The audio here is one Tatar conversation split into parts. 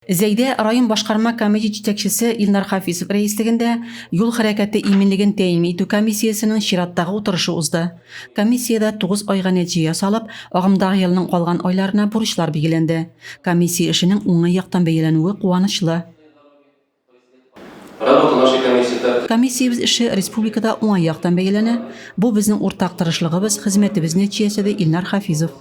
Зәйдә район башкарма комитет җитәкчесе Илнар Хафизов рәислегендә юл хәрәкәте иминлеген тәэмин итү комиссиясенең чираттагы утырышы узды. Комиссиядә тугыз айга нәтиҗә ясалып, агымдагы елның калган айларына бурычлар билгеләнде. Комиссия эшенең уңай яктан бәяләнүе куанычлы. Комиссиябез эше республикада уңай яктан бәяләнә. Бу безнең уртак тырышлыгыбыз, хезмәтебез нәтиҗәсе, ди Илнар Хафизов.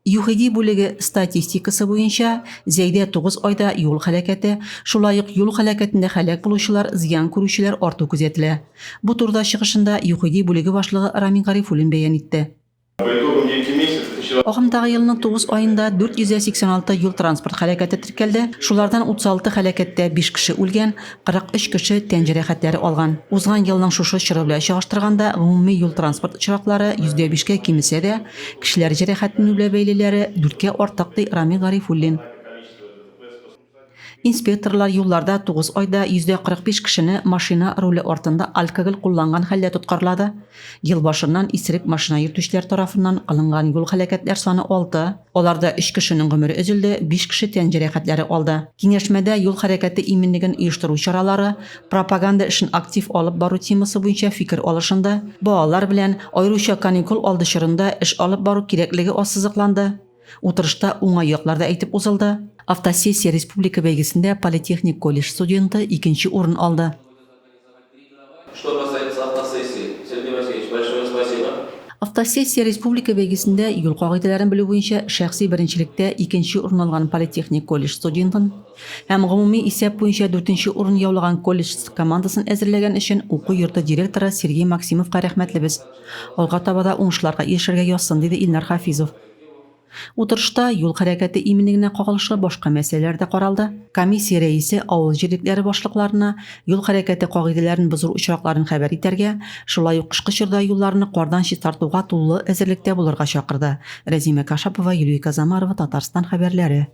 ЮХИДИ бүлеге статистикасы буенча, Зәйдә тугыз айда юл һәлакәте, шулай ук юл һәлакәтендә һәлак булучылар, зыян күрүчеләр арту күзәтелә. Бу турыда чыгышында ЮХИДИ бүлеге башлыгы Рамил Гарифуллин бәян итте. Агымдагы елның тугыз аенда 486 юл-транспорт һәлакәте теркәлде, шулардан 36 һәлакәттә биш кеше үлгән, 43 кеше тән җәрәхәтләре алган. Узган елның шушы чоры белән чагыштырганда, гомуми юл-транспорт очраклары йөздә бишкә кимесә дә, кешеләр җәрәхәтләнү белән бәйлеләре дүрткә артык, ди Рамил Гарифуллин. Инспекторлар юлларда тугыз айда 45% кешене машина руле артында алкоголь кулланган хәлдә тоткарлады. Ел башыннан исерек машина йөртүчеләр тарафыннан кылынган юл һәлакәтләр саны алты. Аларда өч кешенең гомере өзелде, биш кеше тән җәрәхәтләре алды. Киңәшмәдә юл хәрәкәте иминлеген оештыру чаралары, пропаганда эшен актив алып бару темасы буенча фикер алышынды, балалар белән, аеруча каникул алды чорында эш алып бару кирәклеге ассызыкланды. Утырышта уңай яклар да әйтеп узылды. Автосессия республика бәйгесендә политехник колледж студенты икенче урын алды. Что касается автосессии, Сергей Васильевич, большое спасибо. Автосессия республика бәйгесендә юл кагыйдәләрен белү буенча шәхси беренчелектә икенче урын алган политехник колледж студентын һәм гомуми исәп буенча дүртенче урын яулаган колледж командасын әзерләгән өчен уку йорты директоры Сергей Максимовка рәхмәтлебез. Алга таба да уңышларга ирешергә язсын, диде Илнар Хафизов. Утырышта юл хәрәкәте иминлегенә кагылышлы башка мәсьәләләр дә каралды. Комиссия рәисе авыл җирлекләре башлыкларына юл хәрәкәте кагыйдәләрен бозу очракларын хәбәр итәргә, шулай ук кышкы чорда юлларны кардан чистартуга тулы әзерлектә булырга чакырды. Рәзимә Кашапова, Юлия Казамарова, Татарстан хәбәрләре.